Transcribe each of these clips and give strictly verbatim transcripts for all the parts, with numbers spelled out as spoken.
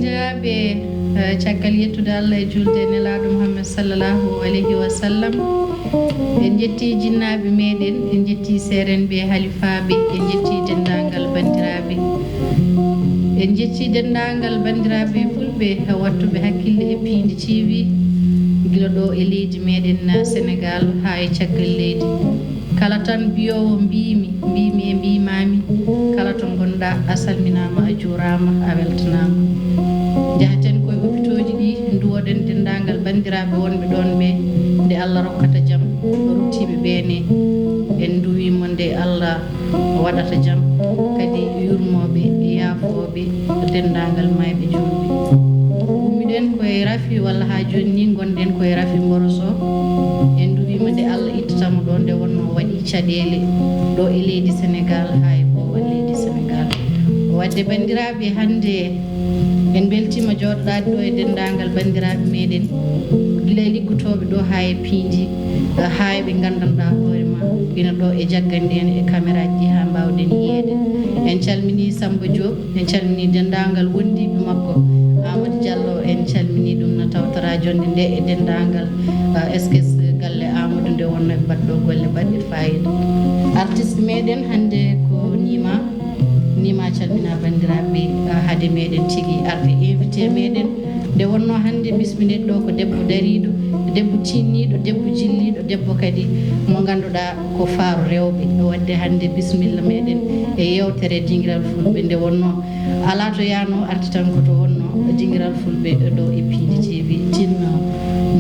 Jaabe, eh, caggal yettude Allah e julde e Nelaaɗo Muhammad sallallahu alayhi wa sallam, en njetti jinnaaɓe meɗen, en njetti seerenɓe, halifaaɓe, en njetti denndaangal banndiraaɓe. En njetti denndaangal banndiraaɓe fulɓe, eh, wattuɓe hakkille e Piindi T V, gila ɗo e leydi meɗen, eh, Senegaal haa e caggal leydi. Kala tan mbiyoowo mbiymi, mbiymi e mbiymaami, kala to ngonɗaa, a salminaama, a juuraama, a weltanaama. Njahaten koye opitooji ɗi, nduwoɗen denndaangal banndiraaɓe wonɓe ɗoon ɓe, nde Allah rokkata jam, ruttiiɓe ɓe ne, en nduwii mo nde Allah waɗata jam, kadi yurmooɓe, yaafooɓe, denndaangal maayɓe juulɓe. Ummiɗen koye rafi, walla haa jooni ni ngonɗen koye rafi Mboroso. En nduwiima nde Allah ittata mo ɗo, nde wonnoo waɗi caɗeele ɗo e leydi Senegaal, haa e boowal leydi Senegaal. Waɗde banndiraaɓe, hannde en mbeltiima jooɗoɗaade ɗo e denndaangal banndiraaɓe meɗen, gila e liggotooɓe ɗo haa e piindi, haa e ɓe nganndanɗaa hoore ma, ina ɗo e jagganɗe en e kameraaji ɗi haa mbaawɗen yiyeede. En calminii Sammba Diop, en calminii denndaangal wondiiɓe makko. Amadou Diallo, en calminii ɗum no tawtoraa jonnde nde e denndaangal, ah, S K S galle Amadou nde wonnoo ɓe mbaɗɗo golle baɗɗe faayiida. Artiste meɗen hannde ko Nima. Nima calminaa banndiraaɓe, ah, hade meɗen tigi arde invité meɗen. Nde wonnoo hannde bismiɗen ɗo ko debbo dariiɗo, debbo tiinniiɗo, debbo jilliiɗo, debbo kadi mo ngannduɗaa ko faaru rewɓe. Waɗde hannde bismilla meɗen e yeewtere Dingiral Fulɓe nde wonnoo alaa to yaanoo arti tan ko to wonnoo Dingiral Fulɓe ɗo e Piindi T V. Tinno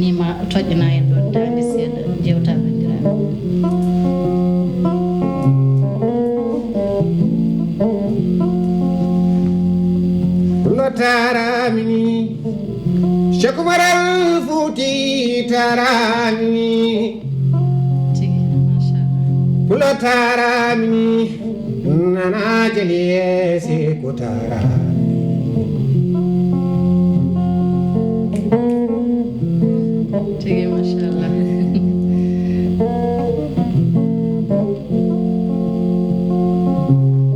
Nima toƴƴana en ɗoon daande seeɗa, njeewta banndiraaɓe. Pulo taramini, Cheikh Umar Al Fouti taramini. Tigi, machallah. Pulo taramini, nana jeliye se ko taramini. Tigi, machallah.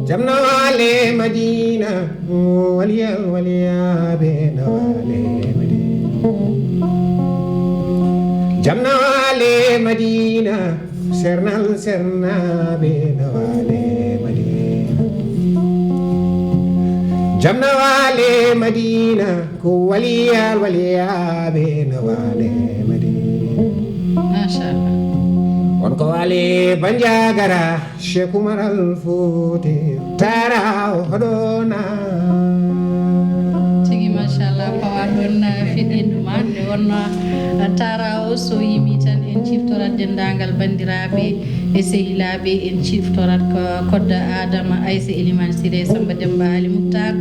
Jamna wale Madina, waliya, waliya, be na wale Madina. Jamna wale Madina, sernal, serna, be na wale Madina. Jamna wale Madina, ko waliya, waliya, be na wale Madina. Machallah. On ko wale Banjagara. Cheikh Umar Al Fouti, Tara o hoɗona. Tigi, machallah, pawa ɗon, eh, fiɗindu ma. Nde wonno, eh, Tara o so yimi tan, en ciftorat denndaangal banndiraaɓe e sehilaaɓe, en ciftorat ko Kodda Adama, Aïssa Elimane Siré, Samba Demba Ali Moutar.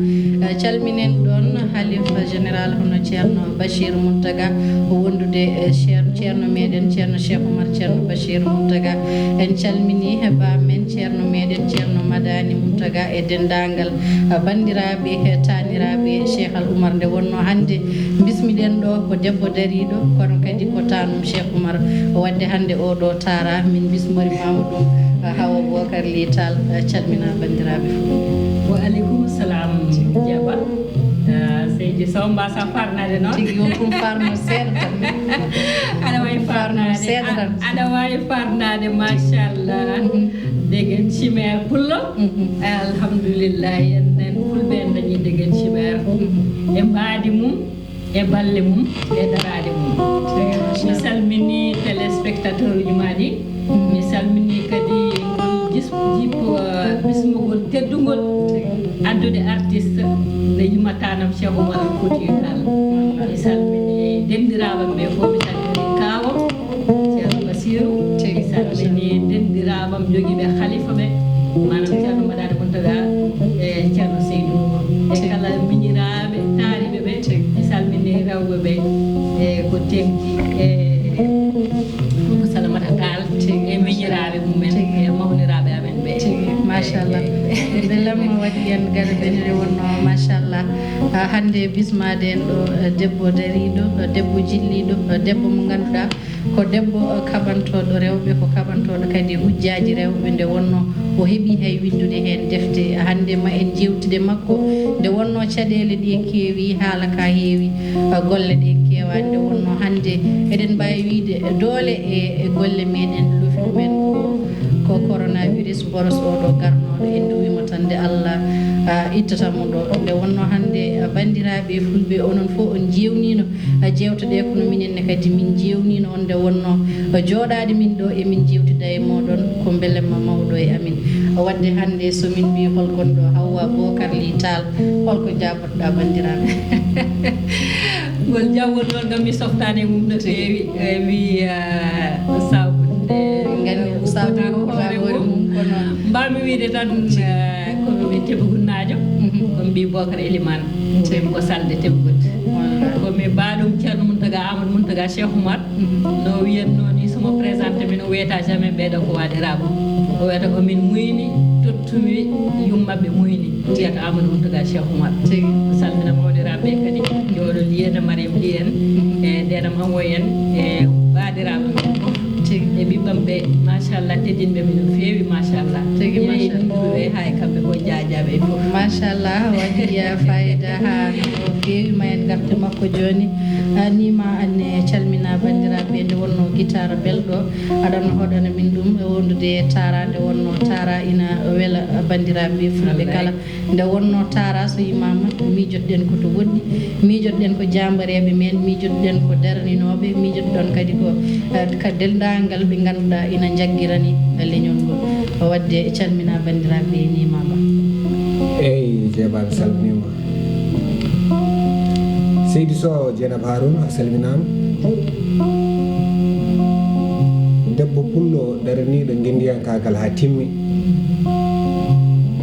Eh, calminen ɗon Halifa Général hono Ceerno Bachir Mountaga, o wondude, eh, Ceer-, Ceerno meɗen, Ceerno Cheikh Oumar, Ceerno Bachir Mountaga. En calmini he ba men Ceerno meɗen, Ceerno Madani Mountaga e denndaangal, eh, banndiraaɓe, eh, taaniraaɓe Cheikh Al Oumar. Nde wonno hannde bismiɗen ɗo ko debbo dariiɗo, kono kadi ko taanum Cheikh Oumar. Waɗde hannde o ɗo Tara, min bismorimaama ɗum, eh, Hawa Bokar Lital, eh, calmina banndiraaɓe fof. Wa aleykum salam, Jeeba. Ah, seydi Sow, mbasa farnade noon. Tigi, o ɗum farno seeɗa tan. Aɗa wawi farnade seeɗa tan. Aɗa wawi farnade, machallah. Mhm. Degen chimère pullo. Mhm. Alhamdulillah, en, en fulɓe en dañi degen chimère. Mhm. E mbaadi mum, e balle mum, e daraade mum. Tigi, machallah. Mi salmini téléspectateur uji ma ɗi. Mi salmini kadi ngol jis-, jippo, eh, bismugol teddungol addude artiste nde yummatanam Cheikh Oumar Al Foutiyou Tall. Mi salmini denndiraaɓe am ɓe fof, mi salmini kaawo Ceerno Basiru, mi salmini denndiraaɓe am jogiiɓe halifa ɓe, maanaam Ceerno Madani Mountaga e Ceerno Seydou Nour. E kala miñiraaɓe, taariiɓe ɓe, mi salmini rewɓe ɓe, e ko teŋti e Umu Salamata Tall, tigi, e miñiraaɓe mumen, tigi, e mawniraaɓe amen ɓe. Tigi, machallah. Bellamma waɗi en gare ɓenere wonno, machallah. Ah, hannde bismaade en ɗo, eh, debbo dariiɗo, ɗo debbo jilliiɗo, ɗo debbo mo ngannduɗaa ko debbo, eh, kaɓantooɗo rewɓe, ko kaɓantooɗo kadi hujjaaji rewɓe. Nde wonno O heɓi hay winndude heen defte. Hannde ma en njeewtide makko, nde wonnoo caɗeele ɗe keewi, haala ka heewi, golle ɗe keewaani. Nde wonnoo hannde eɗen mbaawi wiyde doole e, e golle meɗen, lufi ɗumen ko, ko coronavirus, boros oɗo garnooɗo, en nduwii mo tan nde Allah, ah, ittata mo ɗo. Nde wonnoo hannde, ah, banndiraaɓe fulɓe, onon fof on njeewniino. A jeewtaɗe kono minen ne kadi min njeewniino on nde wonnoo jooɗaade min ɗo e min njeewtida e mooɗon ko mbelemma mawɗo e amin. Waɗde hannde so min mbii hol gonɗo Hawwa Bookar Ly Tall, holko jaabotoɗaa banndiraaɓe? Ngol jawol noon kam mi softaani e mum no feewi. Eh, mi, eh, sawde Nganndi ko sawde ko hoore hoore mum. Mum, kono mbaami wiyde tan, eh, ko mi tebugunnaajo, mhm, ko mi ɓii Bookar Elimaan. Tigi. Ko salde teɓgol. Wallaahi. Ko mi baaɗum Ceerno Muntaga Amadou Muntaga Cheikh Oumar. Mhm. No wiyatnoo ni, so mo présenté min, o wiyata jamais ɓeeɗo ko waɗiraaɓe. O wiyata ko min muyni, tottumi yummaɓe muyni. O wiyata Amadou Muntaga Cheikh Oumar. Tigi. Salmina mawɗiraaɓe kadi. Jooɗo Liyena Mariam Liyen. Mhm. E Deenam Hamoyen. E baaɗiraaɓe men fof. Tigi. E ɓiɓɓam ɓe, machallah, teddinɓe mi no feewi, machallah. Tigi, ina e machallah. Ɗum ɓe hay kamɓe ko jaajaaɓe e fof. Machallah, waɗi, eh, fayida haa no feewi. Ma en ngartu makko jooni. Ah, ni ma anne calmina banndiraaɓe nde wonnoo gitaara belɗo. Aɗan hoɗana min ɗum e wondude e Tara nde wonnoo Tara ina wela banndiraaɓe fulɓe kala. Wallaahi. Nde wonnoo Tara so yimaama, miijotoɗen ko to woɗɗi, miijotoɗen ko jaambareeɓe men, miijotoɗen ko daraninooɓe, miijotoɗon kadi ko, eh, ka denndaangal ɓe ngannduɗaa ina njaggirani leñol ngol. Waɗde calmina banndiraaɓe e niimaama. Eey, Jeeba, mi salminiima. Seydi Sow, Jeynaba Harouna, a salminaama. Debbo pullo daraniiɗo ngenndiyankaagal haa timmi.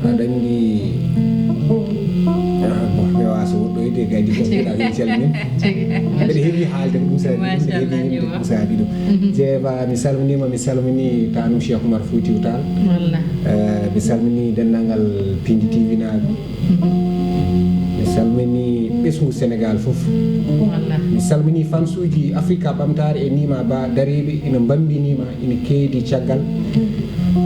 Aɗa anndi, ah, bon, mi waawa so woɗɗoyde, kadi ko mbiɗa heen calmin. Tigi. Mbeɗa heewi haalde ko ɗum saabi ɗum, mbeɗa heewi yimde ko ɗum saabi ɗum. Mhm. Jeeba, mi salminiima, mi salminii taanum Cheikh Oumar Foutiyou Tall. Wallaahi. Eh, mi salminii denndaangal Pindi T V naaɓe. Mhm. Mi salminii ɓesngu Senegaal fof. Wallaahi. Mi salminii fansuuji Afrika Ɓamtaare e Nima Ba dariiɓe ina mbammbinii ma. Ina keedi caggal,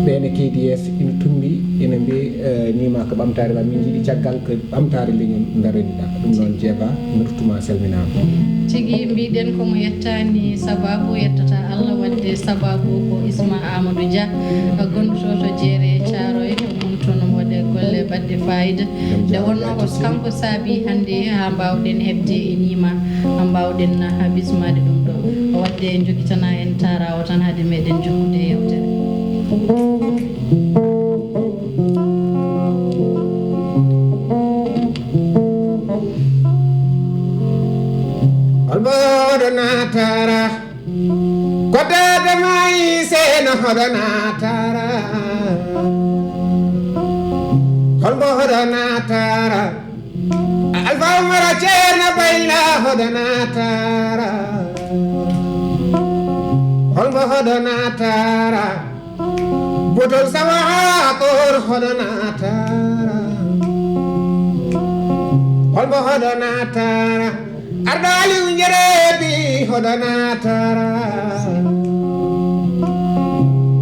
ɓe ene keedi yeeso, ina tumbi, ina mbiya, eh, ni ma ko ɓamtaare ma, min njiɗi caggal ko ɓamtaare leñol daraniɗa. Ɗum noon, Jeeba, mi ruttuma, salminaama. Tigi, mbiɗen ko mo yettaani sababu, yettata Allah, waɗde sababu ko Isma Amadou Dia, gonɗo to, to Jeere Caaroy, ko mum toon omo waɗa golle baɗɗe fayida. Nde wonnoo ko kanko saabi hannde haa mbaawɗen heɓde e niima, haa mbaawɗen bismaade ɗum ɗo. Waɗde njokkitanaa en Tara o tan hade meɗen jokkude e yeewtere. Hol mbo hoɗo na Tara? Ko dada may seno hoɗo na Tara? Hol mbo hoɗo na Tara? Alfa Umar Ceerno Bayla hoɗo na Tara? Hol mbo hoɗo na Tara? Botol sawa haa koor hoɗo na Tara? Hol mbo hoɗo na Tara? Arɗo Aliou Njerebi hoɗo na Tara?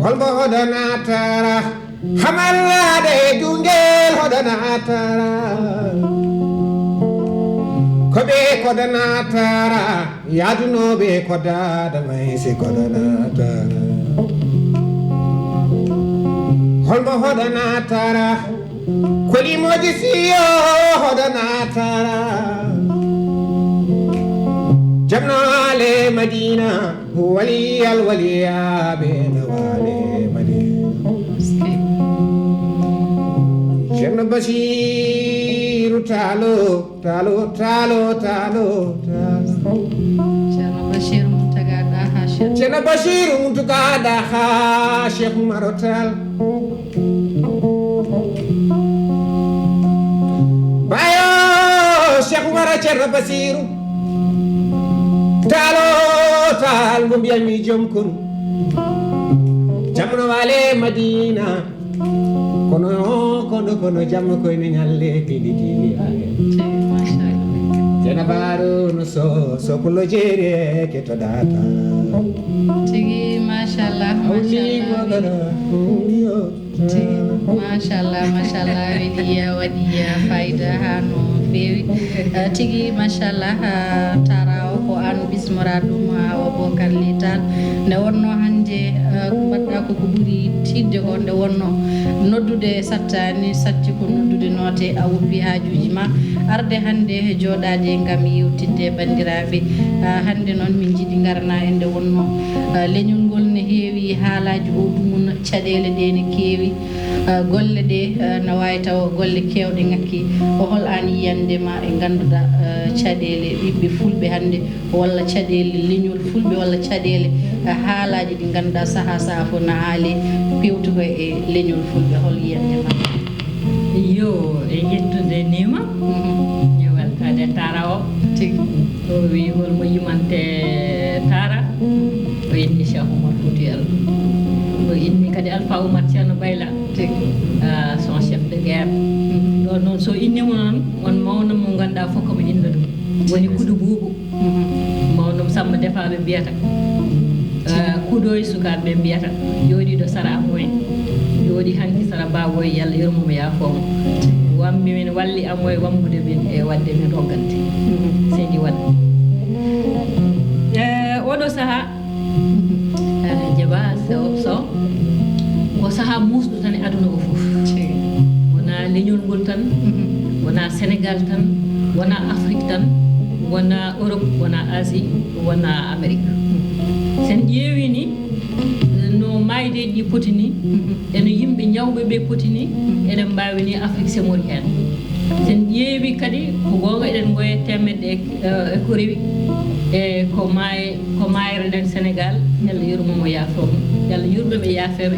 Hol mbo hoɗo na Tara? Hamallade e Dungel hoɗo na Tara? Ko ɓe koɗo na Tara? Yaadunooɓe ko dada may si koɗo na Tara? Hol mbo hoɗo na Tara? Ko limooji siyo hoɗo na Tara? Jamno ale Madina, wali al waliyaɓe na wale Madina. Ceerno Basiru Taalo, Taalo, Taalo, Taalo, Taalo. Ceerno Basiru Muntaga Daha Cheikh. Ceerno Basiru Muntaga Daha Cheikh Maro Taal. Bayo Cheikh Oumar Ceerno Basiru Taalo Taal mo mbiyatmi joom konu. Jamno wale Madina. Kono, kono, kono jamno koyne ñalle tili tili aye. Machallah. Jena baro no so, so kulo jere ke to data. Tigi, machallah, awli machallah. Gogoro, yo. Tigi. Machallah, machallah, weɗi, waɗi fayida ha no feewi. Eh, tigi, machallah, ah, Tara o ko an bismora ɗum, ah, Awa Bokar Lital. Nde wonno hannde, eh, ko mbaɗɗa ko, ko ɓuri tiiɗde ko nde wonno noddude sattani, satti ko noddude noote, a woppi haajuuji ma. Arde hannde jooɗaade ngam yewtidde banndiraaɓe. Ah, hannde noon min njiɗi ngarana e nde wonno, ah, leñol ngol ne heewi haalaaji o ɗumun, caɗeele ɗe ne keewi. Eh, golle ɗe, eh, na waawi tawa golle keewɗe ŋakki. Ko hol aan yiyannde ma e ngannduɗaa, eh, caɗeele ɓiɓɓe fulɓe hannde, walla caɗeele leñol fulɓe, walla caɗeele, eh, haalaaji ɗi ngannduɗaa sahaa sahaa fof na haali pewtuko e leñol fulɓe? Hol yiyannde ma? Yo, e yettude Nima. Mhm. Yo weltaade Tara o. Tigi. O wi hol mo yimante Tara? O inni Cheikh Oumar Foutiyou Tall. O inni kadi Alpha Oumar Thierno Bayla. Tigi. Ah, son chef de guerre. Mhm. Ɗo noon, so inni mo noon, on mawna mo ngannduɗaa fof ko mo inna ɗum. Woni Kudu Buubu. Mhm. Mawɗum Samba Defa ɓe mbiyata. Eh, Kudo e sukaaɓe ɓe mbiyata. Jooɗiiɗo sara Amoy. Jooɗi hanki sara Baboy, Yalla yurmo mo, yaafo mo. Wammi min, walli Amoy wammude min e waɗde min roggante. Mhm. Seydi Wal. Eh, oɗo saha, eh, Jaba Sow, Sow, ko saha muusɗo tan e aduna o fof. Tigi. Wona leñol ngol tan, mhm, wona Sénégal tan, wona Afrique tan, wona Europe, wona Asie, wona Amérique. Sen ƴeewi ni, no maaydeeji ɗi poti ni, mhm, e no yimɓe ñawɓe ɓe poti ni, mhm, eɗen mbaawi ni Afrique semori heen. Sen ƴeewi kadi, ko goonga eɗen ngoya teemedde e, e ko rewi, e ko maay-, ko maayreɗen Sénégal, Yalla yurmo mo, yaafo mo. Yalla yurmo ɓe, yaafeɓe.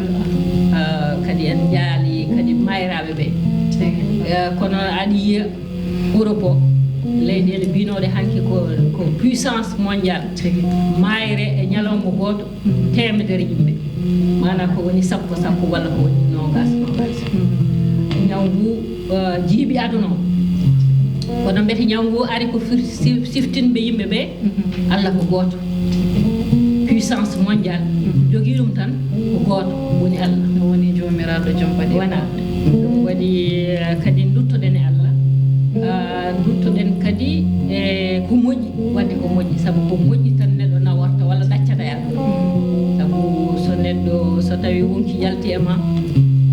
Ah, kadi en jaali kadi maayraaɓe ɓe. Tigi. Eh, kono aɗa yiya Europe o, leyɗeele mbinooɗe hanki ko, ko puissance mondiale. Tigi. Maayre e ñalawma gooto, mhm, teemedere yimɓe. Maanaam ko woni sappo sappo walla ko woni noogaas noogaas. Mhm. Ñaw ngu, eh, jiiɓi aduna o. Kono mbete ñaw ngu ari ko fir-, sif-, siftinɓe yimɓe ɓe, mhm, Allah ko gooto. Puissance mondiale, mhm, jogii ɗum tan ko gooto, woni Allah. O woni Joomiraaɗo joom baɗi. Wona. Ɗum waɗi, eh, kadi nduttoɗen e Allah. Ah, nduttoɗen kadi e ko moƴƴi, waɗde ko moƴƴi, sabu ko moƴƴi tan neɗɗo naworta walla ɗaccata e Allah. Sabu so neɗɗo, so tawi wonki yalti e ma,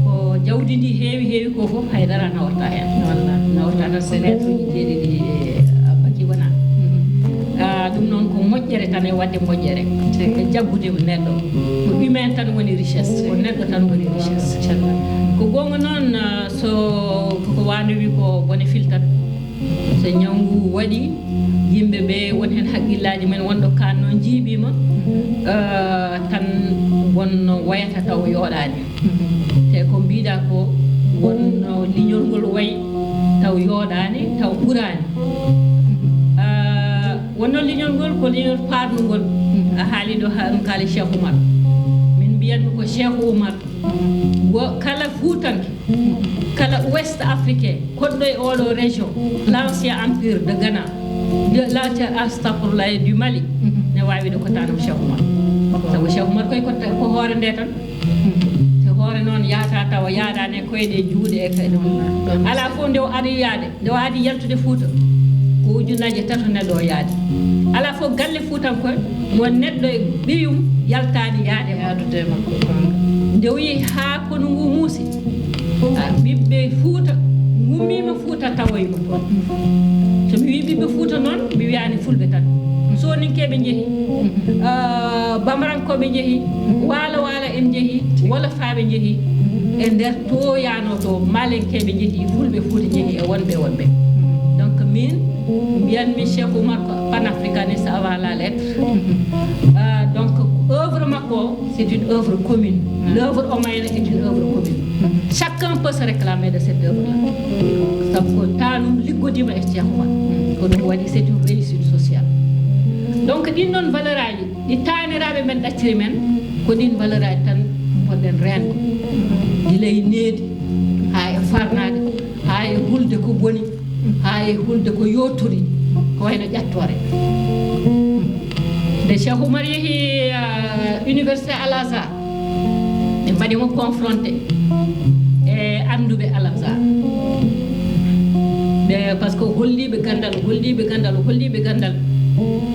ko jawdi ndi heewi heewi ko fof, haydara naworta heen. Wallaahi. Naworta tan ko mètre uji jeeɗiɗi e baki wona. Mhm. Ah, ɗum noon ko moƴƴere tan e waɗde moƴƴere. Tigi. E jaggude neɗɗo. Ko humain tan woni richesse, ko neɗɗo tan woni richesse. Tigi. Ko goonga noon, ah, so ko, ko waano wi ko bone filtat. So ñaw ngu waɗi, yimɓe ɓe won heen haqqillaaji men wonɗo kaan noon jiiɓiima, eh, tan wonno wayata taw yooɗaani. Te ko mbiɗa ko, wonno leñol ngol wayi taw yooɗaani, taw ɓuraani. Eh, wonno leñol ngol ko leñol paarnungol. A haali ɗo ha-, ɗum kaali Cheikh Oumar. Min mbiyatmi ko Cheikh Oumar. Wo kala Fuutanke, kala Ouest Africain, koɗɗo e oɗo région, l'ancien empire de Ghana, de l'ancien, astafurlah, du Mali, ne waawi ɗo ko tanam Cheikh Oumar. Sabu Cheikh Oumar koye ko ta-, ko hoore nde tan. Te hoore noon yaata tawa yaaɗaani e koyɗe, juuɗe e kay ɗon. Alaa fof nde o ari yaade. Nde o aadi yaltude Fuuta, ko ujunnaaje tato neɗɗo o yaadi. Alaa fof galle Fuutankoye mo neɗɗo e ɓiyum yaltaani yaade e makko. Yaadude e makko, goonga. Nde o yehi haa konu ngu muusi, a, ɓiɓɓe Fuuta ngummiima Fuuta tawoyma toon. So mi wii ɓiɓɓe Fuuta noon, mi wiyaani Fulɓe tan. Sooninkeeɓe njehi, ah, Bamarankooɓe njehi, Waalo Waalo en njehi, Wolofaaɓe njehi. E nder to yaano to, Maalenkeeɓe njehi, Fulɓe Fuuta njehi e wonɓe wonɓe. Donc min mbiyanmi Cheikh Oumar ko panafricaniste avant la lettre. Ah, donc œuvre makko, c'est une œuvre commune. L'œuvre Omayna est une œuvre commune. Chacun peut se réclamer de cette œuvre-là. Sabu ko tanum liggodiima e Cheikh Oumar. Ko ɗum waɗi, c'est une réussite sociale. Donc ɗin ɗon valeur aji ɗi taaniraaɓe men ɗacciri men, ko ɗin valeur aji tan poɗɗen reende. Gila e needi, haa e farnaade, haa e hulde ko boni, haa e hulde ko yottori, ko wayno ƴattoore. Nde Cheikh Oumar yehi, ah, Université Al Azhar, ɓe mbaɗi mo confronté e Annduɓe Al Azhar. Ɓe, parce que holliiɓe ganndal, holliiɓe ganndal, holliiɓe ganndal,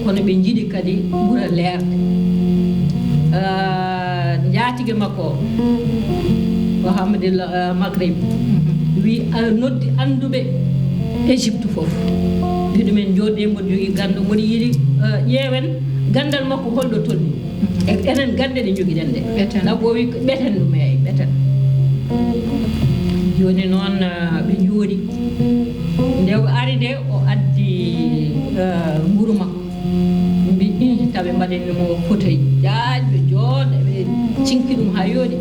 kono ɓe njiɗi kadi ɓura leerde. Ah, njaatige makko o, Mohamed El, ah, Maghrib, wi, ah, noddi annduɓe Égypte fof. Wi ɗumen, njooɗee, mboɗo jogii ganndo, mboɗo yiɗi, ah, ƴeewen ganndal makko holɗo tolni. E enen gannde ɗe njogiɗen ɗe. Ɓeten. Taw o wi ko ɓeten ɗum, eeyi, ɓeten. Jooni noon, ah, ɓe njooɗi. Nde o ari nde, o addi, ah, nguru makko. Ɓe mbi, "Ih, taw ɓe mbaɗani mo fotey jaajɗo, jooɗo, ɓe cinki ɗum haa yooɗi."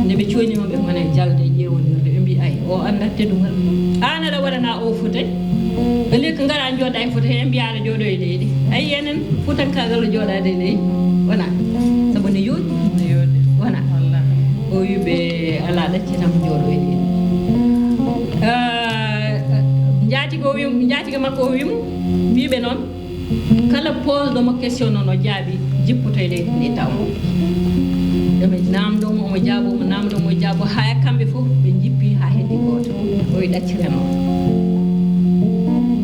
Nde ɓe coyni mo, ɓe ngona e jalde, e ƴeewondirde. Ɓe mbi, "Ay, o anndat teddungal. Aan aɗa waɗana o fotey? Ɓe lek ngara njooɗa e fotey, en mbiya aɗa jooɗo e leydi. Ay, enen, Fuutankaagal o jooɗaade e leydi. Wona. Sabu ne yooɗi." Ne yooɗi. Wona. Wallaahi. O wi ɓe, "Alaa, ɗaccitam jooɗo e leydi." Ah, njaatigi o wi, njaatigi makko o wi mo, wi ɓe noon, kala poosɗo mo question noon o jaabi, jippoto e leydi ndi taw mo. Ɓe naamndoo mo, omo jaaboo, omo naamndoo mo, o jaaboo, haa e kamɓe fof ɓe njippi haa heddi gooto. O wi ɗacciree noon.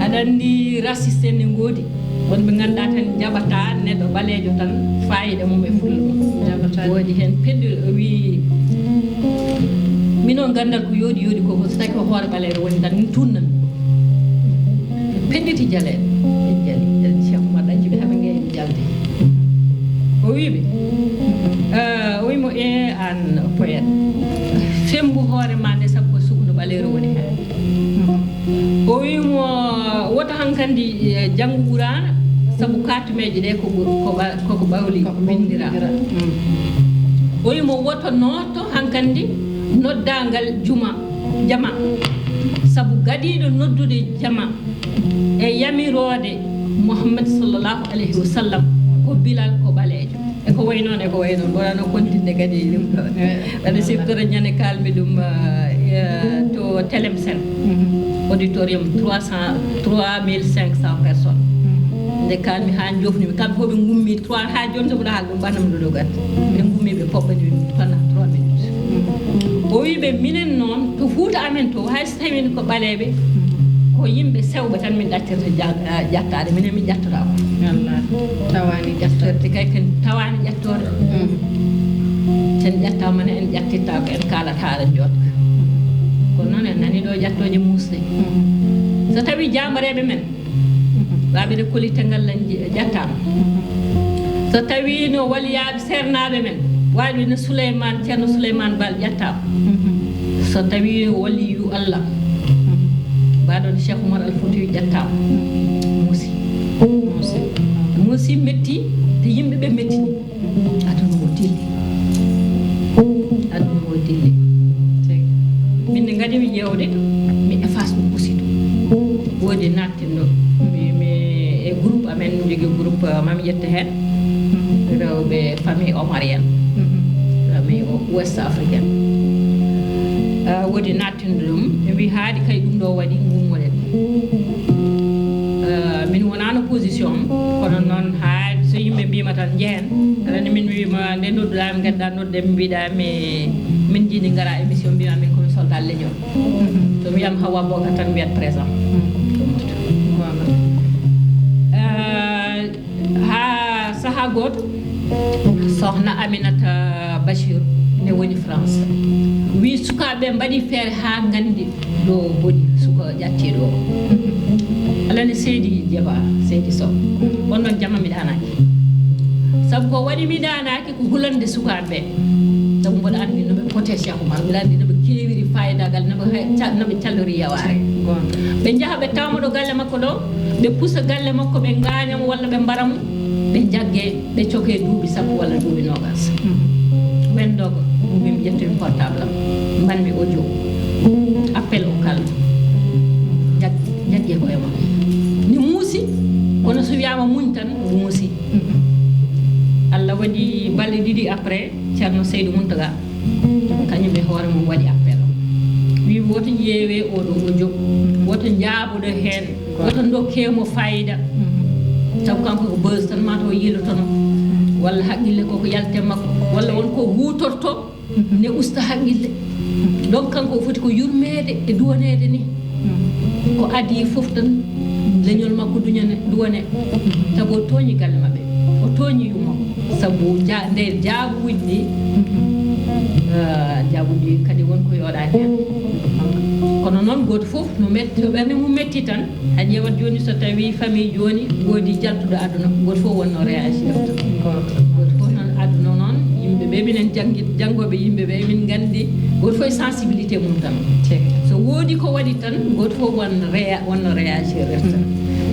Aɗa anndi raciste en ne ngoodi, won ɓe ngannduɗaa tan njaɓataa neɗɗo ɓaleejo tan, faayiida mum e fulla mum. Njaɓataa. Woodi heen peddu o wi, "Minon ganndal ko yooɗi yooɗi ko, ko so tawi ko hoore ɓaleeɗo woni tan, min tuunnan." Ɓe pedditi jaleeɗe. Ɓe jali. Ɓe Cheikh Oumar ɗacci ɓe haa ɓe ngeeñi jalde. O wi ɓe, eh, o wi mo, "E aan poyet, femmbu hoore ma nde, sabu ko sukno ɓaleeɗo woni heen." O wi mo, "Woto hankandi, eh, janngu Quraana, sabu kaatumeeje ɗe ko ɓur-, ko ɓa-, koko ɓawli winndiraa." Mm. O wi mo, "Woto nooto hankandi noddaangal juma, jama, sabu gadiiɗo noddude jama e yamiroode Muhammad sallallahu alayhi wa sallam ko Bilal, ko ɓaleejo." E ko wayi noon, e ko wayi noon. Mboɗo no kontinde kadi ɗum ɗo. Eh, waɗa siftora ñande kaalmi ɗum, eh, to Telemsen. Mhm. Auditorium trois cents, trois mille cinq cents personnes. Mhm. Nde kaalmi haa njoofnimi, kamɓe fof ɓe ngummi, trois, haa jooni so mboɗo haala ɗum, ɓannam ɗo dogat. Ɓe ngummi, ɓe poɓɓani mi pendant trois minutes. Mhm. O wi ɓe, "Minen noon, to Fuuta amen to, hay so tawii ko ɓaleeɓe, ko yimɓe sewɓe tan min ɗactirta ja-, a, ƴattaade, minen min ƴattotaako." Wallaahi. Tawaani ƴattaade. Ƴattoode kay, ken tawaani ƴattoode. Mm. Sen ƴattaama ne, en ƴattittaako, en kaalata aɗa jooɗa. Kono noon en nanii ɗo ƴattooje muusde. Mm. So tawii jaambareeɓe men, Baabirɗe Koli Tengal Lanji ƴattaama. So tawii no waliyaaɓe seernaaɓe men, waawi no Souleymane, Ceerno Souleymane Baal ƴattaama. So tawii waliyu Allah, mbaɗo no Cheikh Oumar Al Foutiyou ƴattaama. Muusi. Muusi. Muusi metti, te yimɓe ɓe mettini. Aduna o dilli. Aduna o dilli. Min nde ngadi mi ƴeewde, mi efface ɗum aussi ɗum. Woodi nattinɗo. Mi, mi, e groupe amen, mi jogii groupe, uh, mami ƴetta heen. Rewɓe famille omarienne. Famille o-, ouest africaine. Uh, woodi nattinɗo ɗum. Ɓe mbi haaɗi kay ɗum ɗo waɗi ngummoɗen. Uh, min wonano position, kono noon haa so yimɓe mbima tan njehen. Aɗa anndi min wima nde nodduɗa mi gadda nodde mi mbiɗa mi min jiɗi ngara émission mbima min komi soldat leñol. Mhm. To wiyam Hawa Bocar tan mbiyat présent. Mhm. Ɗum wonata. Goonga. Eh, haa sahaa gooto, sohna Aminata Bachir ne woni France. Wi sukaaɓe mbaɗi feere haa nganndi ɗo boni suka ƴatti ɗo. Alaa ne seydi Jeba, seydi Sow. On ɗon jama mi ɗaanaaki. Sabu ko waɗi mi ɗaanaaki ko hulande sukaaɓe ɓe. Sabu mboɗo anndi no ɓe pote Cheikh Oumar, mbiɗa anndi no ɓe keewiri faayidagal, no ɓe hay-, ca-, no ɓe callori yawaare. Goonga. Ɓe njaha ɓe tawa mo ɗo galle makko ɗo, ɓe pusa galle makko, ɓe ngaaña mo walla ɓe mbara mo, ɓe njagge, ɓe coke duuɓi sappo walla duuɓi noogas. Mhm. Wendo ko ɗum mi ƴettumi portable am, mbanmi audio, appel o kala. Jag-, jagge koye makko. Mi muusi, kono so wiyaama muñ tan, muusi. Allah waɗi balɗe ɗiɗi après, Ceerno Seydou Mountaga, kañum e hoore mum waɗi appel o. Wi woto ƴeewe oɗo audio, woto njaaboɗo heen, woto dokke mo fayida. Sabu kanko ko buzz tan ma taw yiilotono. Walla haqqille koko yalte makko, walla won ko huutorto. Ne usta haqqille. Donc, kanko o foti ko yurmeede e duwaneede ni. Ko adii fof tan, leñol makko duñane, duwane. Sabu o tooñi galle maɓɓe. O tooñi yumma. Sabu ja-, nde jaabuuji ɗi, ah, jaabuuji kadi won ko yooɗaani heen. Kono noon, gooto fof no metti, no ɓernde mum metti tan. A ƴeewat jooni, so tawii famille jooni woodi jaltuɗo aduna, gooto fof wonno réagir. Gooto fof noon aduna noon, yimɓe ɓe minen janngi-, janngooɓe yimɓe ɓe, min nganndi gooto fof e sensibilité mum tan. So woodi ko waɗi tan, gooto fof won réa-, wonno réagir tan.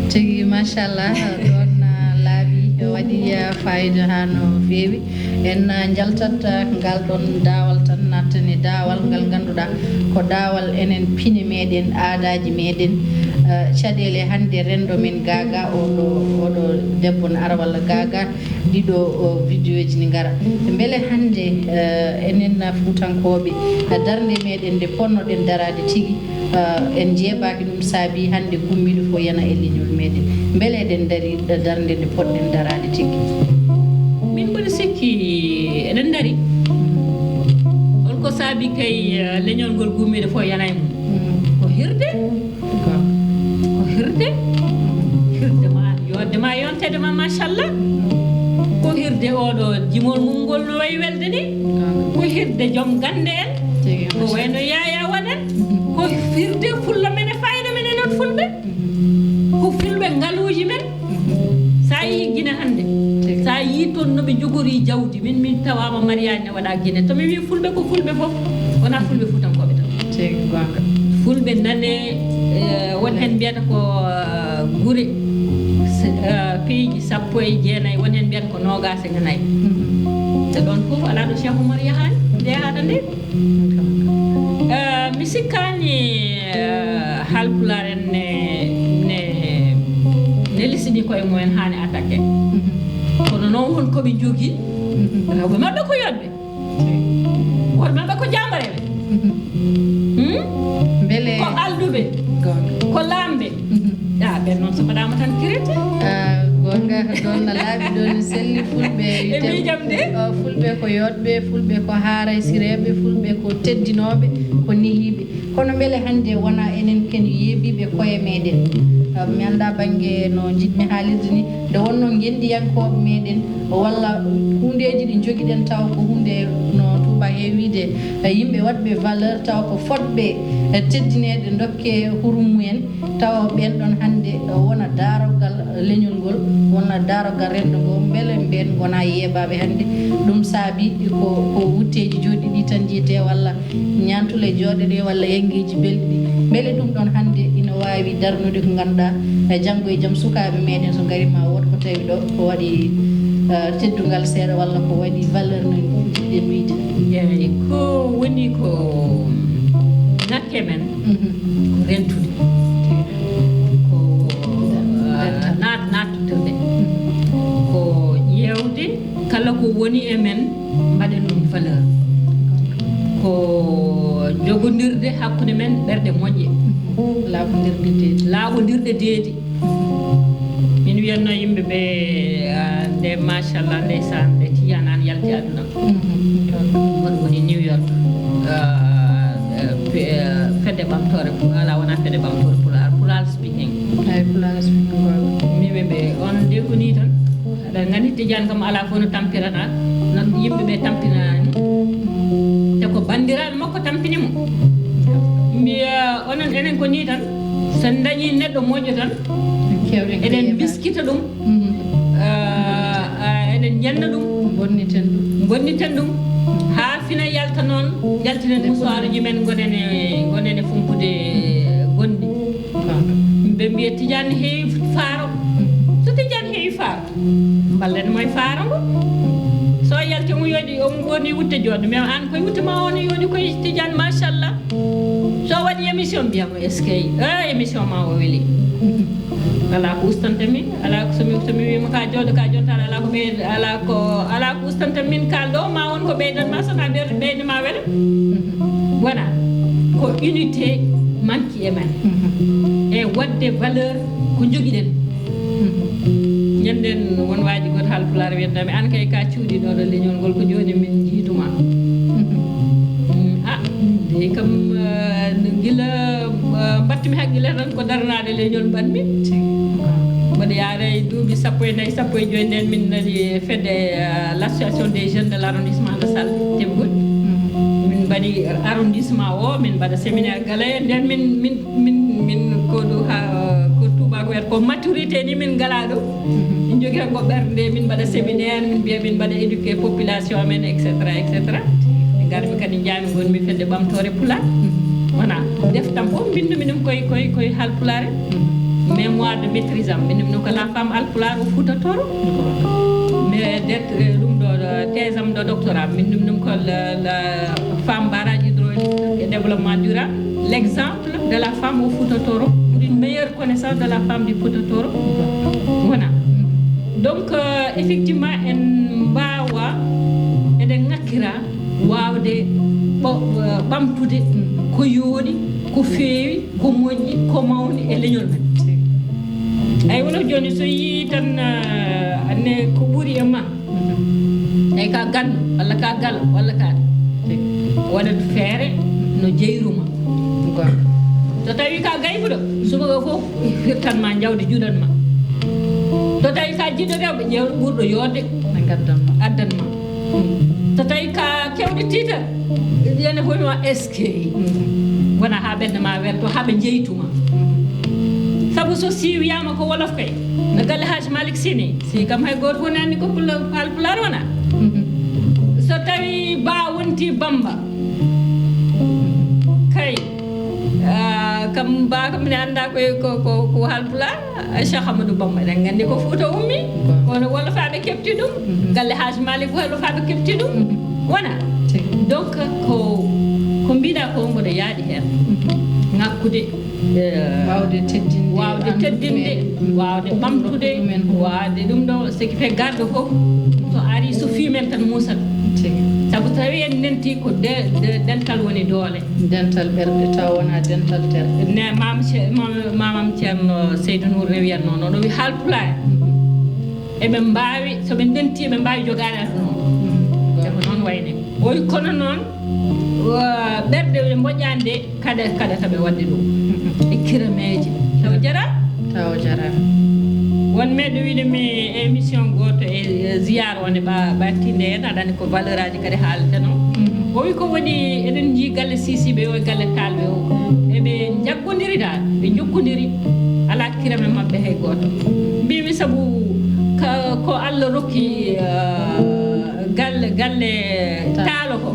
Tigi, machallah, ɗoon, ah, laaɓi, waɗi, ah, fayida haa no feewi. En, ah, njaltat, ah, ngal ɗoon daawal tan, natten e daawal ngal ngannduɗaa ko daawal enen pine meɗen, aadaaji meɗen, ah, caɗeele hannde renndo men gaagaa, oɗo, oɗo debbo ne ara walla gaagaa, ɗiɗo, o, vidéoji ne ngara. Mbele hannde, ah, enen, ah, Fuutankooɓe, ah, darnde meɗen nde ponnoɗen daraade tigi, ah, en njeebaaki, ɗum saabi hannde gummiiɗo fof yana e leñol meɗen. Mbele eɗen ndarii darnde nde potɗen daraade tigi? Min mboɗo sikki eɗen ndarii. Hol ko saabi kay, eh, leñol ngol gummiiɗo fof yana e mum? Mm. Ko hirde. Ko hirde. Hirde ma, yodde ma, yontede ma, machallah. Ko hirde oɗo jimol mum ngol no wayi welde ni. Ko hirde joom gannde en. Tigi, ko wayno Yaya Wane. Ko firde fulla men e fayda men e non fulɓe. Ko fulɓe ngaluuji men. So a yii Gine hannde, so a yii toon no ɓe njogori jawdi, min, min tawaama mariage ne waɗa Gine. To mi wii fulɓe, ko fulɓe fof, wonaa fulɓe fuutankooɓe tan. Tigi, goonga. Fulɓe nane, eh, won heen mbiyata ko, eh, gure, s-, eh, piiji sappo e jeenayi, won heen mbiyata ko noogaas e nayi. Mhm. Te ɗoon fof alaa ɗo Cheikh Oumar yahaani, nde yahata nde. Eh, mi sikkaani, eh, Haalpulaar en ne, ne, ne lisini koye mumen haa ne attaqué. Mhm. Kono noon won ko ɓe njogii, mhm, rewɓe maɓɓe ko yodɓe. Worɓe maɓɓe ko jaambareeɓe. Mhm. Hmm? Mbele ko alɗuɓe. Goonga. Ko laamɓe. Mhm. Ah, ɓen noon so mbaɗaama tan kirete. Ah, goonga, ɗoon na laaɓi, ɗoon ne selli. Fulɓe e wiyte, miijam de. Oh, fulɓe ko yodɓe, fulɓe ko haaraysireeɓe, fulɓe ko teddinooɓe, ko nehiiɓe. Kono mbele hannde wonaa enen ken yeebiiɓe koye meɗen? Ah, mi anndaa bannge no njiɗmi haalirde ni, nde wonno ngenndiyankooɓe meɗen, walla huundeeji ɗi njogiɗen tawa ko huunde no tuuba heewiide, eh, yimɓe waɗɓe valeur tawa ko fotɓe, eh, teddineede, ndokke hurum mumen. Tawa ɓeen ɗoon hannde wona daaroggal leñol ngol, wona daaroggal renndo ngoo, mbele ɓeen ngona yeebaɓe hannde? Ɗum saabi ko, ko wutteeji jooɗɗi ɗi tan njiyetee, walla ñaantule jooɗeɗe, walla yanngeeji belɗi ɗi? Mbele ɗum ɗoon hannde ina waawi darnude ko ngannduɗaa, e janngo e jam sukaaɓe meɗen so ngari ma wood ko tawi ɗo ko waɗi, eh, teddungal seeɗa walla ko waɗi valeur no njiɗɗen wiyde? Eey, ko woni ko ŋakke men. Mhm. Ko rentude, ko, ah, naat-, naattodirde, ko ƴeewde kala ko woni e men, mbaɗen ɗum valeur, ko jogondirde hakkunde men ɓerɗe moƴƴe, laaɓondirde deedi, laaɓondirde deedi. Min wiyatno yimɓe ɓe, ah, nde machallah, ndeysaan, nde Tijaan an yalti aduna. Mhm. Won woni New York, ah, eh, pe-, eh, fedde ɓamtoore Pu-, ala, wona fedde ɓamtoore Pulaar, Pulaar speaking. Ay, Pulaar speaking, goonga. Min ɓe, ɓe, on nde ko nii tan. Aɗa nganndi Tijaan kam alaa fof no tampirata, noon yimɓe ɓe tampinani. Te ko banndiraaɓe makko tampini mo. Mbiya, onon enen ko nii tan. So en ndañii neɗɗo moƴƴo tan, eɗen mbiskita ɗum, mhm, ah, ah, eɗen njenna ɗum, bonniten ɗum, bonniten ɗum, haa fina yalta noon, yaltinen musuwaaruuji men, ngonen e, ngonen e fumpude gonɗi. Ɓe mbiya Tijaan heewi faaro. So Tijaan heewi faaro, mballen mo e faaro ngo. So yalti omo yooɗi, omo woni wutte jooɗo, mais aan koye wutte ma o no yooɗi koye Tijaan, machallah. So waɗi émission, mbiya mo, "Est-ce que, eh, émission ma o weli?" Alaa ko ustantami, alaa ko so mi, so mi wiima ka jooɗo, ka jontaɗo, alaa ko ɓey-, alaa ko, alaa ko ustantami min kaal ɗo, ma won ko ɓeydan ma, so na ɓeyda ma wela. Wona ko unité manque e men. E waɗde valeur ko jogiɗen. Ñanden won waaji goto Haalpulaar wiyatnami, "Aan kay ka cuuɗiɗo ɗo leñol ngol, ko jooni min njiituma." Mm, ah, min de, Kam, eh, gila, eh, mbaɗtumi haqqille tan ko daranaade leñol mbaɗmi. Mboɗo yaara e duuɓi sappo e nayi, sappo e joy nden min nani fedde, eh, l'association des jeunes de l'arrondissement de Sall Temgol. Min mbaɗi arrondissement o, min mbaɗa séminaire Galaye. Nden min, min, min, min ko ɗo ha, ko tubaako wiyata ko maturité ni min ngala ɗo. Min jogii tan ko ɓernde, min mbaɗa séminaire, min mbiya min mbaɗa éduquer population amen, et cetera, et cetera. Ɓe ngarmi kadi njaami ngonmi fedde ɓamtoore Pulaar. Wona deftam fof mbinndumi ɗum koye, koye, koye Haalpulaar. Mémoire de maîtrise am mbinndumi ɗum ko la femme Haalpulaar au Fouta Tooro. Mais det-, eh, ɗum ɗo, ɗo, thèse am ɗo doctorat mbinndumi ɗum ko la, la femme barrage hydraulique et développement durable, l'exemple de la femme au Fouta Tooro pour une meilleure connaissance de la femme du Fouta Tooro. Wona. Donc, euh, effectivement, en mbaawa, eɗen ŋakkira waawde ɓo-, euh, ɓamtude ko yooɗi, ko feewi, ko moƴƴi, ko mawni e leñol men. Ay, wona jooni so yii tan, euh, anne ko ɓuri e ma, tawi ka ganndo, walla ka galo, walla ka waɗat feere no jeyru ma. Goonga. So tawi ka gaybuɗo, subaka fof firtan ma jawdi, juɗan ma. So tawi ka jiɗɗo rewɓe, ƴeew ɓurɗo yodde, ɓe ngaddan ma, addan ma. So tawi ka kewɗo tiitar, ene hoyno eskey. Wona ha ɓernde ma welto, ha ɓe jeytuma. Sabu so si wiyama ko wolof kay, no galle Haaji Malick Sy ni, si kam hay gooto fof ne anndi ko pula-, Haalpulaar wona. So tawi ba wonti Bamba, kay, ah, kam ba kam ne annda ko, ko, ko, ko Haalpulaar, Cheikh Ahmadou Bamba. Eɗen nganndi ko Fuuta ummi, kono wolofaaɓe keɓti ɗum. Galle Haaji Malick, wolofaaɓe keɓti ɗum. Wona? Tigi. Donc, ko, ko mbiɗa ko mboɗo yaaɗi heen. Ŋakkude, eh, waawde teddinde, waawde teddinde, waawde ɓamtude, waawde ɗum ɗo, ce qui fait garɗo fof, so ari so fii men tan muusat. Tigi. Sabu tawi en nenti ko de-, de-, dental woni doole. Dental ɓerɗe, tawa wona dental terɗe. Ne, Maam Ce-, Maam, Maam Ceerno Seydou Nour ne wiyatno noon, o wi Haalpulaar, eɓe mbaawi, so ɓe ndenti, eɓe mbaawi jogaade aduna o. Mm. E ko noon wayni. O wi kono noon, wa-, ɓerɗe ɗe moƴƴaani ɗe, kaɗa, kaɗata ɓe waɗde ɗum. Mm. E kirameeje. Tawa jara? Tawa jara. Won meɗo wiide mi émission gooto e, e ziyaara o nde ɓa-, ɓattinde en, aɗa anndi ko valeur aji kadi haalata noon. Mm. O wi ko waɗi eɗen njii galle Sisiɓe o e galle Taalɓe o. Eɓe njaggodiri dal, ɓe njokkondiri. Alaa kirame maɓɓe hay gooto. Mbimi sabu ka, ko Allah rokki, ah, galle, galle Taal. Taalo ko.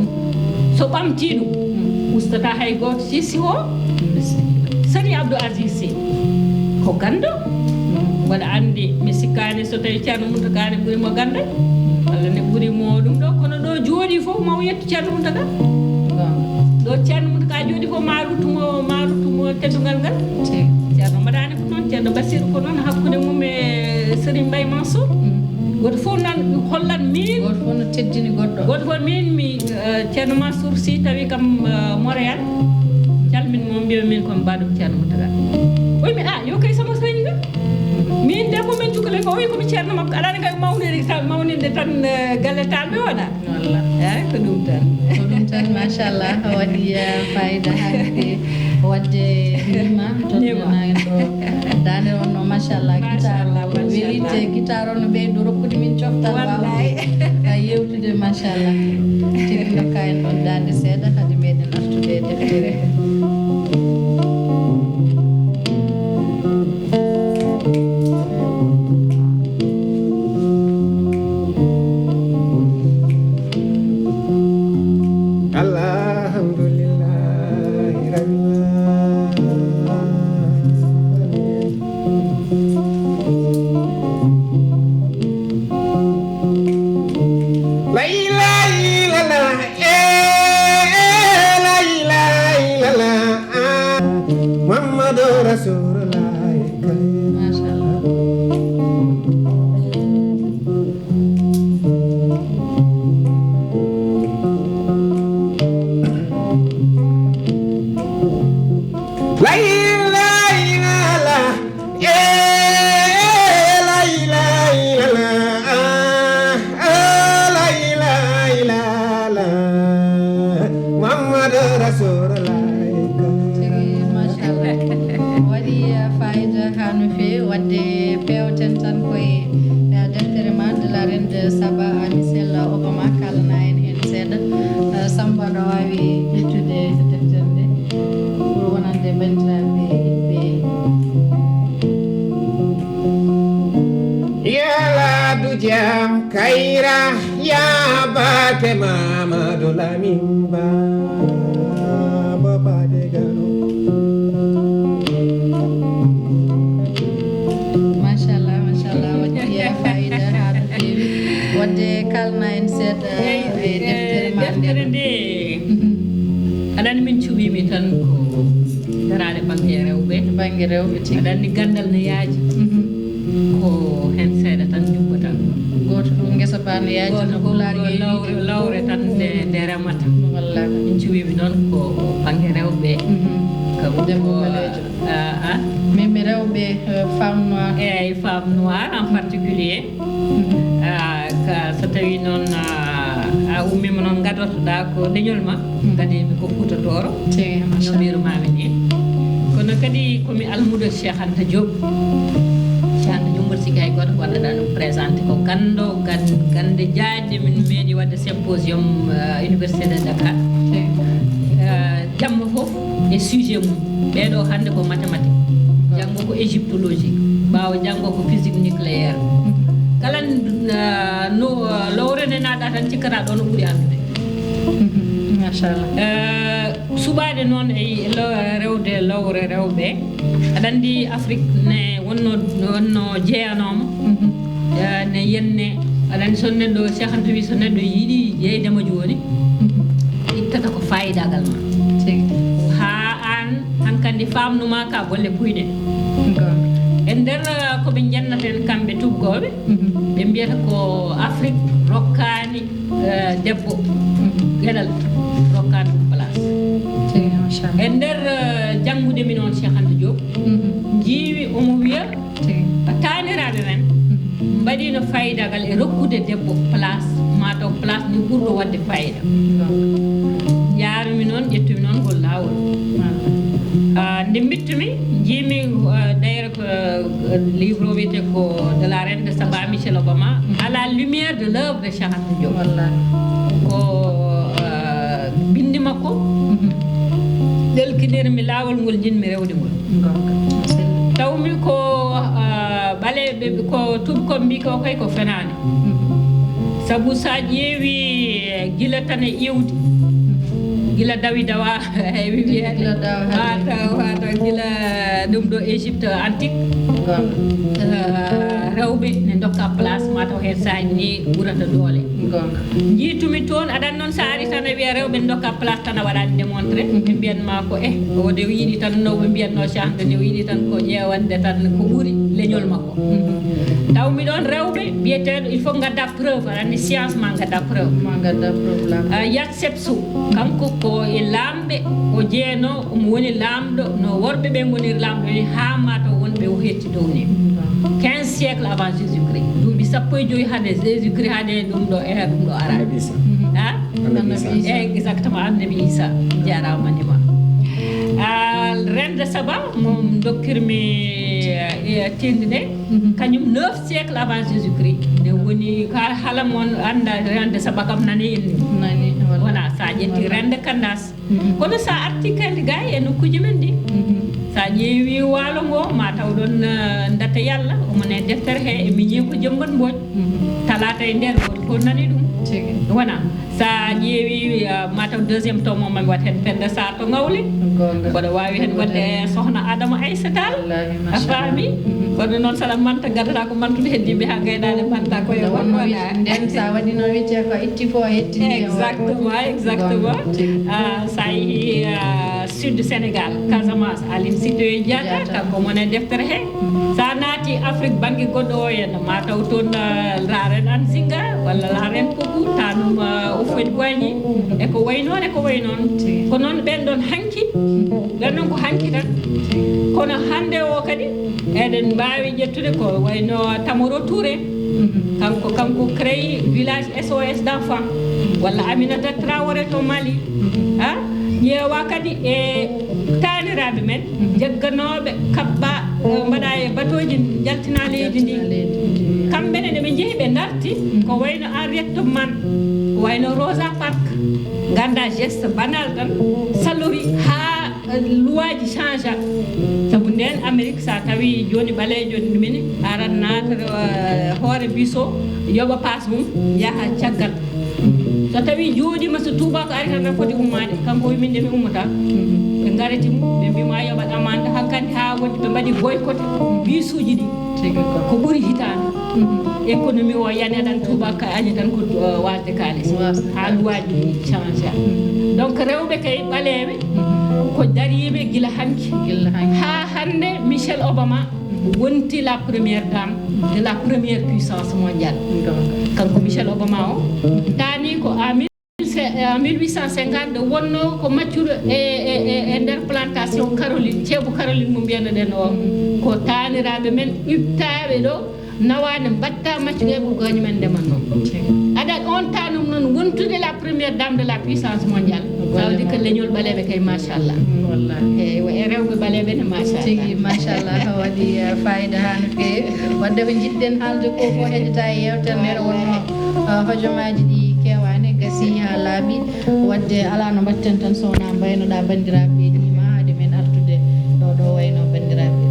So ɓamti ɗum, ustata hay gooto. Sisi o, sani Abdou Aziz Sy, ko ganndo. Mboɗo anndi, mi sikkaani so tawi Ceerno Muntaga ne ɓuri mo ganndo. Walla ne ɓuri mo ɗum ɗo, kono ɗo jooɗi fof, ma o yettu Ceerno Muntaga. Goonga. Ɗo Ceerno Muntaga jooɗi fof, ma ruttu mo, ma ruttu mo teddungal ngal. Tigi. Ceerno mbaɗaani ko noon, Ceerno Basiru ko noon, hakkunde mum e Serigne Mbaye Mansour. Mm. Gooto fof nan hollan min. Gooto fof no teddini goɗɗo. Gooto fof min mi, eh, Ceerno Mansour Sy tawi kam, eh, Montréal. Calmin mo, mbiya min ko mbaɗum Ceerno Muntaga. O wi mi, "Ah, yo kay sama sëriñ nga." Min debbo men cukalel ko, o wi ko mi ceerno makko. Aɗa anndi kay mawniri tan, mawninde tan, eh, galle Taalɓe wona. Wallah. Eeyi, ko ɗum tan. Ko ɗum tan, machallah, waɗi, eh, fayida hannde. Wadde nima, to Nima. Nana en ɗo. Daande on no, machallah, guitar Machallah, o machallah. Welite, guitar o no ɓeydo rokkude min coftal Wallay. Waawude, eh, yewtude, machallah. Tigi dokka en ɗon daande seeɗa, hade meɗen artude e deftere. Alhamdulillahi Rabbil Alamin. La ilaha illallah, eh, eh, la ilaha illallah, ah, Muhammadu Rasulullah. Masha Allah. La ilaha illallah. Eh, la ilaha illallah. Ah, ah, la ilaha illallah. Muhammadu Rasulullah. Kayra yaabaake Mamadou Lamine Ba, Ba Ba de Gano. Machallah, machallah, waɗi fayida haa no feewi. Waɗde kalna en seeɗa e deftere ma nde. Aɗa anndi min cuɓiimi tan ko daraade bannge rewɓe. Bannge rewɓe tigi. Aɗa anndi ganndal no yaaji. Ko heen seeɗa tan jubbata. Gooto fof ngesa baa no yaaji no pulaar yeewi. Lawre, lawre tan nde, nde remata. Wallaahi. Min cuɓiimi noon ko bannge rewɓe. Kam debbo ɓaleejo. Min mi rewɓe femme noir. Eeyi, femme noir en particulier. Ah, ka so tawii noon ah, a ummiima noon ngadortoɗaa ko leñol ma, kadi mi ko Fuuta Tooro. Tigi, machallah. No mbiirumaami ni. Kono kadi ko mi almuudo Cheikh Anta Diop. Cheikh Anta Diop mboɗo sikki hay gooto ko waɗaɗaa ɗum présenté ko ganndo gan- gannde jaajde min meeɗi waɗde symposium ah, université de Dakar. Ah, jamma fof e sujet mum. Ɓeeɗo hannde ko mathématique, janngo ko égyptologie, ɓaawo janngo ko physique nucléaire. Kala ah, no ah, lowre nde naatɗa tan cikkata ɗo no ɓuri anndude. Machallah. Eh, suɓaade noon e lo- rewde lowre rewɓe, aɗa anndi Afrique ne wonno wonno jeyanooma. Eh, ne yenne aɗa anndi so neɗɗo Cheikh Anta wi so neɗɗo yiɗi jeyde ma jooni, ittata ko faayidagal ma. Haa aan hankandi faamnumaa ka golle puyɗe. E nder eh, ko ɓe njannata en kamɓe tuggooɓe, ɓe mbiyata ko Afrique rokkaani eh, debbo geɗal rokkaani ɗum place. E nder eh, janngude mi noon Cheikh Anta Diop, njiimi omo wiya taaniraaɓe men mbaɗiino faayidagal e rokkude debbo place, mataw place ni ɓurɗo waɗde faayida. Njaarumi noon, ƴettumi noon ngol laawol. Ah, nde mbittumi, njiimi ah, d'ailleurs ko ah, livre o wiyetee ko De la Reine de Saba, Michel Obama, à la lumière de l'œuvre de Cheikh Anta Diop. Ko ah, binndi makko ɗelkinirmi laawol ngol njiɗmi rewde ngol. Tawmi ko ah, ɓaleeɓe, ko tuubakooɓe mbiy ko kay ko fenaande. Sabu so a ƴeewi gila tan e iwdi, gila dawi dawa e wiyeede, wata wata gila ɗum ɗo Égypte antique. Ah, rewɓe ne ndokka place mataw heen saaji ni ɓurata doole. Njiitumi toon aɗan noon so a ari tan a wiya rewɓe ne ndokka place tan a waɗaani démontré. Ɓe mbiyan ma ko eh o de o yiɗi tan no ɓe mbiyanno Cheikh Anta ni o yiɗi tan ko ƴeewande tan ko ɓuri leñol makko. Taw miɗon rewɓe biyeteeɗo il faut ngadda preuve aɗa anndi science ma ngadda preuve. Ma ngadda preuve laamɗo. Ah, yat sepso kanko ko e laamɓe o jeeno omo woni laamɗo no worɓe ɓe ngoniri laamɗo ni haa mataw wonɓe o hetti dow ni. Quinze siècle avant Jésus Christ, duuɓi sappo e joyi hade Jésus Christ hade ɗum ɗo era ɗum ɗo ara. Annabi Isa. Ah? Annabi Isa. Annabi Isa. Eh, exactement, Annabi Isa. Jarama nima. Ah, rende Saba mo dokkirmi eh, tinde ɗe kañum neuf siècle avant Jésus Christ ne woni ka hala mon anda rende Saba kam nani inni. Nani. Voilà, sa ƴetti rende Kandas. Kono sa arti kandi gay e nokkuji men ɗi, sa ƴeewi waalo ngo ma taw ɗon eh, ndata yalla omone deftere he e miñi ko jembat mbooj. Talata e nder woni ko nani ɗum. Wona sa ƴeewi eh, mataw deuxième tome o mami wat hen Penda Sarr to Ngawle. Mboɗo wawi hen wadde sohna Adama Aissa Tall. A faami? Kono noon saɗa manta gadata ko mantude heddiɓe ha gaynaɗe manta koye wonnoɗa. Nden sa waɗino wecce ko itti fo hetti. Exactement, exactement. Ah, sa yeehi ah, sud Sénégal, Casamance, Aline Sitoé Diatta, kanko mone deftere he. Sa naati Afrique bangge goɗɗo o henna ma taw toon ah, la reine Anzinga walla la reine Koku, tanum ah, Houphouët-Boigny, e ko way noon e ko way noon. Ko noon ɓen ɗon hanki, ɓen ɗon ko hanki tan. Kono hannde o kadi eɗen mbaawi ƴettude ko wayno Tamoro Touré, kanko kanko créé village S O S d'enfants, walla Aminata Traoré to Mali. Ha ƴeewa kadi e taaniraaɓe men jagganooɓe kaɓɓa eh, mbaɗa e batooji njaltina leydi ndi. Kamɓe ne nde ɓe njehi ɓe ndarti ko wayno Henriette Tubman, wayno Rosa Parks, ngannda geste banal tan salori haa luwaaji changea. Sabu nden Amérique sa tawi Tawi jooni ɓaleejo mini arat naata, eh, hoore biso, yoɓa paas mum, yaha caggal. So tawi jooɗiima, so tuubaako ari tan, foti ummaade. Kanko wi min de mi ummata. Ɓe ngariti mo, ɓe mbi mo a yoɓat amande. Hankandi haa wonti ɓe mbaɗi boycotté bisuuji ɗi. Tigi ko. Ko ɓuri hitaande. Économie o yani, aɗan tuubaako kay añi tan ko, eh, waasde kaalis. Waasde. Haaluwaaji ɗi change. Donc rewɓe kay ɓaleeɓe ko dariiɓe gila hanki. Gila hanki. Haa hannde Michelle Obama wonti la première dame de la première puissance mondiale. Kanko Michel Obama o taani ko en mille, en mille huit cent cinquante, nde wonno ko maccuɗo e, e, e, e nder plantation Caroline, ceebu Caroline mo mbiyanoɗen o. Ko taaniraaɓe men ittaaɓe ɗo, nawaande mbatta maccuɗo e ɓurgooñe men ndemanno. Aɗa on tanum noon wontude la première dame de la puissance mondiale. Sawdi ko leñol ɓaleeɓe kay, machallah. Wallahi. Eywa, e rewɓe ɓaleeɓe ne, machallah. Tigi, machallah, waɗi, eh, fayida haa no feewi. Wadde ko njiɗɗen haalde ko, ko heɗita e yeewtere nde wonno, eh, hojomaaji ɗi keewaani, gasi haa laaɓi. Wadde alaa no mbaɗten tan so wonaa mbaynoɗaa banndiraaɓe ɓe, ɗi ma haade men artude ɗo, ɗo wayno banndiraaɓe.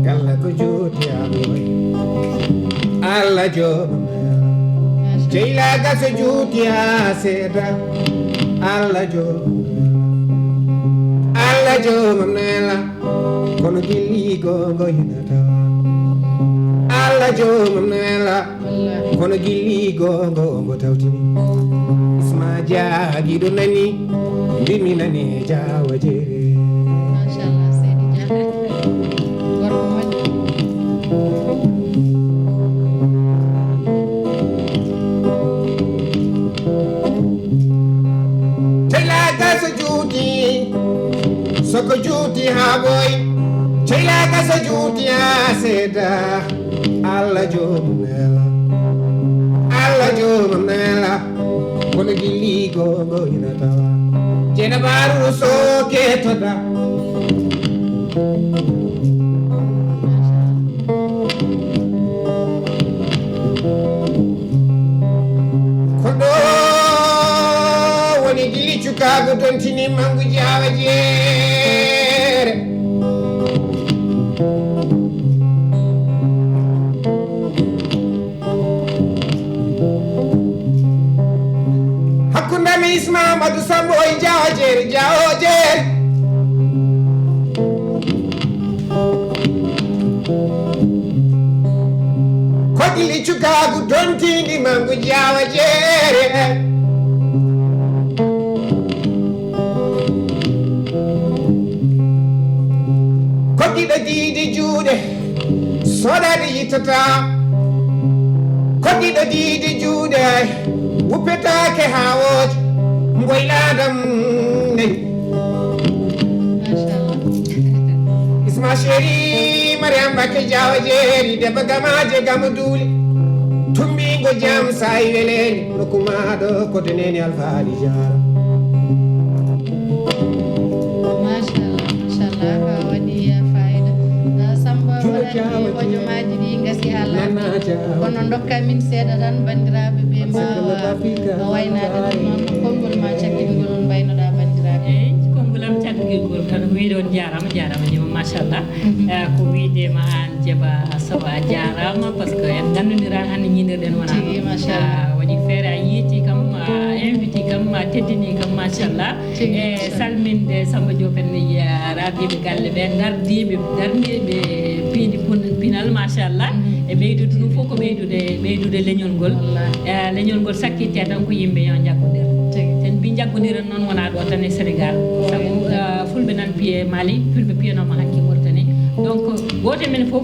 Galla ko juuti amoy, Allah joomam nela. Jeyla gaso juuti ha seeda, Allah joomam nela. Allah joomam nela. Kono gilli gongo hinata. Allah joomam nela. Kono gilli gongo ngo tawtini. Isma jaagiɗo nani, mbimi nani jaawa jeere. Machallah, Seydi Dia. Gorko moƴƴo. Tela gaso juuti, soko juuti haa ɓooyi. Tela gaso juuti haa seeda. Allah joomum nela, Allah joomum nela, kono gilli gongo ina tawa. Jeena baaru so ketoda. Ko ɗo woni gili cukaagu dontini mangu jaawa jeere. Hakkunde mi Isma Amadou Sambo e jaawa jeere, jaawa jeere. Ko gili cukaagu dontindi mangu jaawa jeere. Ko giɗo diidi juuɗe, soɗaade yittata. Ko giɗo diidi juuɗe, wuppetaake haa woote, mboylaadam nani. Machallah. Isma Chéri, Mariam Mbacké Diawa Jeeri, Debba Gamaje Gama Duuli. Tumbingo jam sayi weleni, no kumaɗo ko deneni alfaali jara. Machallah, machallah, a waɗi fayida. Ah, Samba, waɗani hojomaaji ɗi ngasi haa laaɓi. Kono ndokka min seeɗa tan, banndiraaɓe ɓe mbaawa waynaade ɗum noon. Konngol ma cakkitgol, mbaynoɗaa banndiraaɓe. Eeyi, konngol am cakkitgol tan, ko wiyde on jaaraama, jaaraama, jaaraama, machallah. Mhm. Eh, ko wiyde ma aan Jeeba Sow, a jaaraama, parce que en nganndondiraa hannde ñiinirɗen wonaa. Tigi, machallah. A waɗi feere, a yeetii kam, a inviti kam, a teddinii kam, machallah. Tigi, e machallah. Salminde Samba Diop en, e ardiiɓe galle ɓe, dardiiɓe, dardiiɓe piindi pun-, pinal, machallah. Mhm. E ɓeydude ɗum fof ko ɓeydude, ɓeydude leñol ngol. Wallahi. E leñol ngol sakkitte tan ko yimɓe yo njaggondir. Tigi. Sen mbi njaggondiren noon wonaa ɗo tan e Sénégal. Sabu, eh, Fulɓe nan piye Mali, Fulɓe piyanooma hanki Mauritanie. Donc, gooto e men fof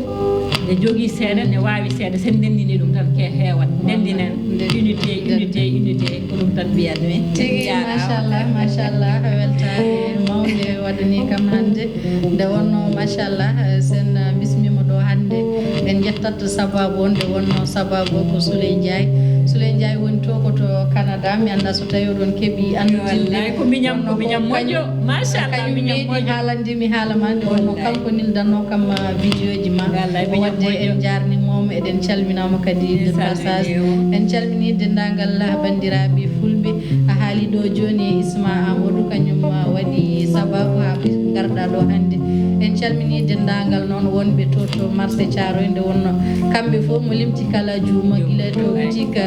ne jogii seeɗa, ne waawi seeɗa. Sen ndenndini ɗum tan ke heewat. Ndenndinen. Ndenndinen. Unité, unité, unité. Ko ɗum tan mbiyatmi. Tigi, jaaraama. Machallah, machallah. Weltaare mawnde waɗanii kam hannde. Nde wonnoo, machallah, eh, sen, eh, bismiima ɗo hannde. En njettat sababu on, nde wonnoo sababu o ko Souley Ndiaye. Souley Ndiaye woni to ko to Canada, mi anndaa so tawi oɗon keɓi annditinde. Wallay, ko miñam, ko miñam moƴƴo. Machallah, kañum miñam meeɗi moƴƴo. Haalande mi haala ma nde wonno. Wallay. Kanko neldanno kam, ah, vidéo ji ma. Wallay, miñam moƴƴo. Wadde en njaarniima mo, eɗen calminaa mo kadi de passage. En calminii denndaangal banndiraaɓe fulɓe. A haali ɗo jooni e Isma Amadou, kañum, ah, waɗi sababu haa ɓe ngarɗa ɗo hannde. En calminii denndaangal noon wonɓe to, to marché Thiaroye nde wonno. Kamɓe fof mo limti kala juuma, gila to boutique,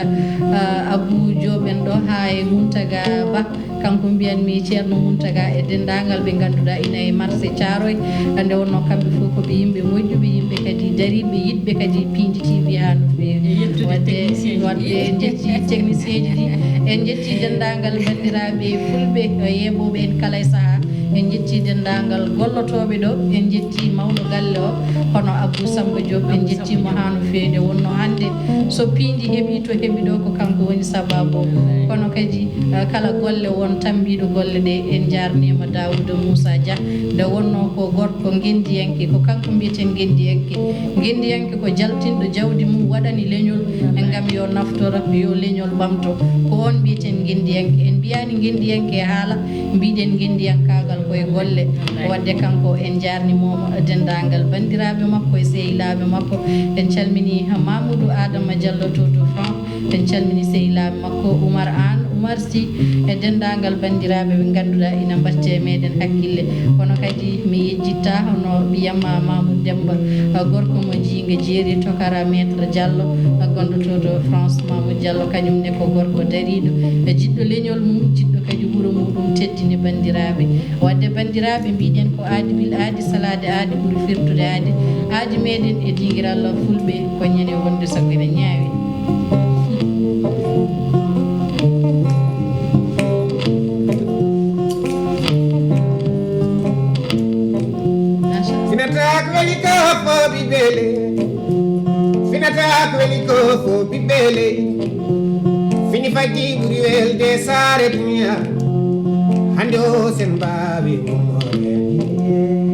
ah, Abou Diop en ɗo haa e Mountaga Ba. Kanko mbiyanmi Ceerno Mountaga e denndaangal ɓe ngannduɗaa ina e marché Thiaroye. Nde wonno kamɓe fof ko ɓe yimɓe moƴƴuɓe, yimɓe kadi dariiɓe, yiɗɓe kadi Piindi T V haa no feewi. E yettude technicien ji. Wadde en njetti technicien ji ɗi. En njetti denndaangal banndiraaɓe fulɓe, eh, yeeɓooɓe en kala e sahaa. En njetti denndaangal gollotooɓe ɗo. En njetti mawɗo galle o, hono Abou Samba Diop. En njetti mo haa no feewi. Nde wonno hannde so piindi heɓi to heɓi ɗo, ko kanko woni sababu o. Kono kadi, eh, kala golle won tambiiɗo golle ɗe, en njaarniima Daouda Moussa Dia. Nde wonno ko gorko ngenndiyanke, ko kanko mbiyeten ngenndiyanke. Ngenndiyanke ko jaltinɗo jawdi mum waɗani leñol ngam yo naftoro, yo leñol ɓamto. Ko on mbiyeten ngenndiyanke. En mbiyaani ngenndiyanke e haala, mbiɗen ngenndiyankaagal koye golle. Wadde kanko en njaarniima mo, denndaangal banndiraaɓe makko e sehilaaɓe makko. En calminii Mamoudou Adama Diallo to, to France. En calminii sehilaaɓe makko Oumar Anne, Oumar Sy, e denndaangal banndiraaɓe ɓe ngannduɗaa ina mbaɗti e meeɗen hakkille. Kono kadi mi yejjittaa hono ɓiyam Mamoudou Demba, gorko mo Jiinga Jeeri, tokara Maître Diallo, gonɗo to, to France. Mamoudou Diallo kañum ne ko gorko dariiɗo, jiɗɗo leñol mum, jiɗɗo kadi wuro muɗum, teddini banndiraaɓe. Wadde banndiraaɓe, mbiɗen ko aadi bil aadi, salaade aadi ɓuri firtude aadi. Aadi meɗen e dingiral fulɓe ko ñande wonde so ene ñaawi. Finata ko weli ko fo ɓiɓɓe ley. Finata ko weli ko fo ɓiɓɓe ley. Fini faggi ɓuri welde saare duniya. Hande o sen mbawi umore.